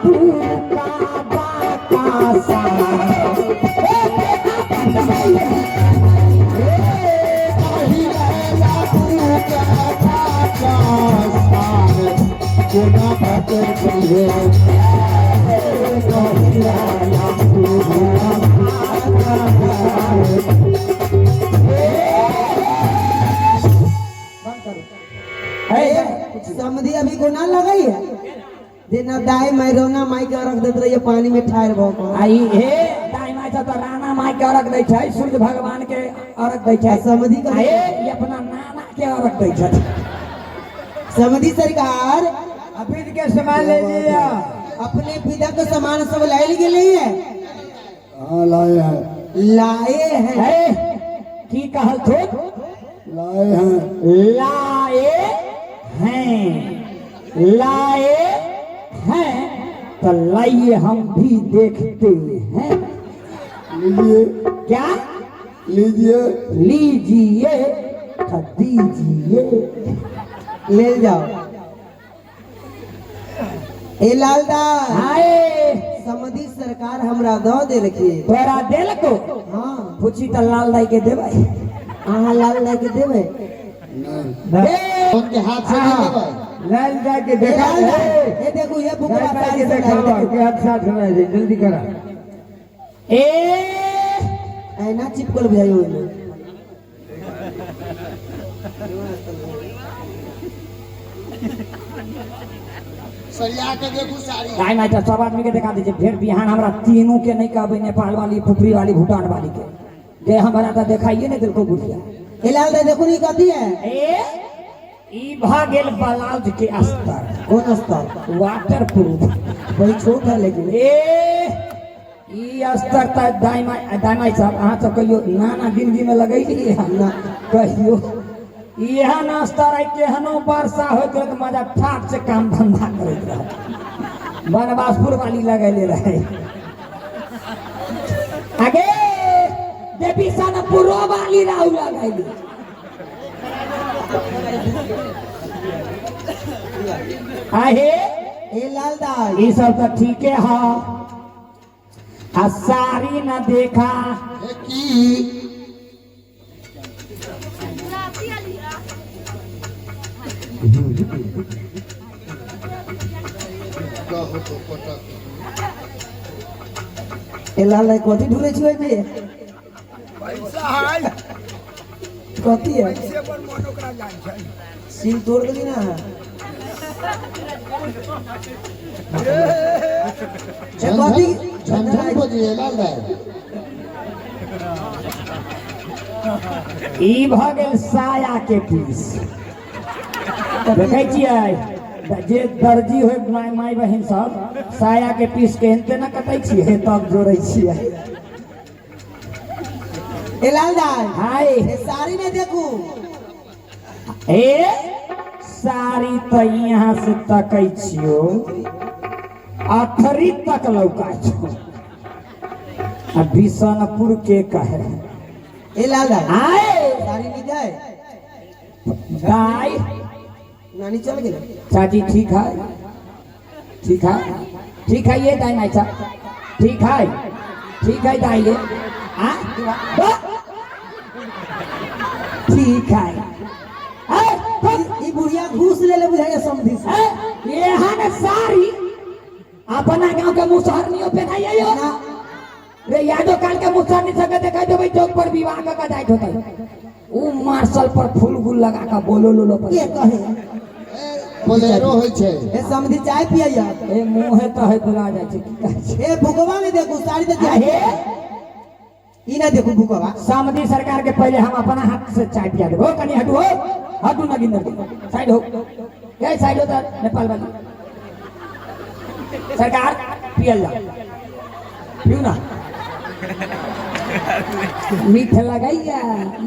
भूखा बाकासा। ए, केना बतबै? बंद करो। ए, समधी अभी को ना लगई है जेना दाई माई रोना माई के रख देत रहिए पानी में ठार भ के। आई हे दाई माई सब तऽ राणा माई के अर्घ दै छै, सूर्य भगवान के अर्घ दै छै। समधी के आ हे, ई अपना नाना के अर्घ दै छथि। समधी सरकार अभी के सामान ले लिया। अपने पिता के सामान सब लाइल गेले है। हाँ, लाए हैं। लाए हैं। हे, की कहल थो? लाए हैं। लाए हैं, लाए हैं तो लाइए, हम भी देखते हैं। लीजिए। क्या? लीजिए। लीजिए तो दीजिए। ले जाओ। ए लालदास, आए। समधी सरकार हमरा दऽ देलखिन। तोरा देलको? हाँ। पूछी तऽ लाल दाई के देबै? अहाँ लाल दाई के देबै? नहीं। ए, उनके हाथ से नहीं देबै। लाल जाके ए देखा। लाल दाई, ए देखू, ये बुकवा लाल साड़ी के सब देखा लाइल। के हाथ साथ में दे, जल्दी करा। ए, ऐना चिपकल बुझाइ ओहिमे। सरिया के देखू साड़ी। दाई माई तऽ सब आदमी के देखा दै छै। फेर बिहान हमरा तीनू के नहीं कहबै, नेपाल वाली, पुपरी वाली, भूटान वाली के जे हमरा तऽ देखाइए नहि देलको बुढ़िया। ए लाल दाई, देखू नी कथी है। ए, ई भऽ गेल ब्लाउज के अस्तर। कोन अस्तर? Water proof. बड़ी छोट है लेकिन। ए, ई अस्तर तऽ दाई माई, दाई माई साहब, अहाँ सब कहियो नाना जिंदगी में लगैलियै? ना। कहियो एहन अस्तर है, केहनो वर्षा होइत रहत, मजा ठाक से काम धंधा करैत रहत। बनवासपुर वाली लगैले रहे। आगे देवी सनपुरो वाली राहु लगैली। आहे। ए लाल दाई, ई सब तऽ ठीके है, आ साड़ी न देखा। हे, की? कहो तो पटक। ए लाल दाई, कथी ढूंढै छी ओहिमे? पैसा है। कथी है? पैसे पर मन ओकरा जान छै। सील तोड़ देली ना। ए, कथी? झन झन बजिए लाल दाई। ई भऽ गेल साया के पीस। देखै छियै जे दर्जी होय, माय माय बहिन सब साया के पीस के एनते न कटै छियै, तब जोड़ै छियै। ए लाल दाई, हाय। ए, साड़ी नहीं देखू। ए, साड़ी तऽ यहाँ से तकै छियो, अथरी तक लौका छो। आ बिशनपुर के कहे? ए लाल दाई, आय। साड़ी नहीं जाए। दाई। नानी चल गेल। चाची, ठीक है, ठीक है, ठीक है। ये दाई माई साहब, ठीक है, ठीक है दाई। ये हाँ, ठीक है। ए, ई बुढ़िया घूस ले ले बुझाइए समधी से। ए, एहन साड़ी अपना गांव के मुसहरनियो पहनाइयो ना। रे? यादो काल के मुसहरनी सबके देखा देबै चौक पर, विवाह का जाइत होतै, उ मार्शल पर फूल गुल लगा के बोलो लोलो पर। के कहे? बोलेरो होइ छै। ए समधी, चाय पियैया। ए, मुँहे तऽ है बुला जाइ छै, की कहै छै? ए, भुकवा नहीं देखू, साड़ी तो आहे। ई ना देखू भुकवा। समधी सरकार के पहले हम अपना हाथ से चाय पिया देबो। कनी हटू हो, हटू। नगिंदर जी, साइड हो। ए, साइड हो त नेपाल वाली सरकार, पियल जाओ। पिऊ ना, मीठ लगैया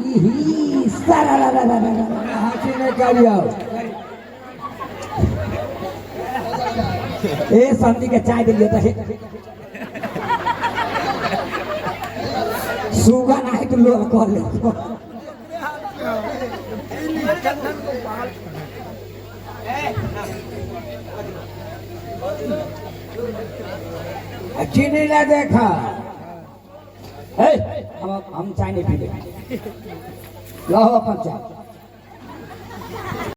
इही सारा रा रा रा रा रा। हाथी नहीं करियो। ए, समधी के चाय दिलियो त सुगा नाही तो लोग कर ले। आ चीनी ला देखा। ए, हम चाय नहीं पीबे। लहो अपन चाय।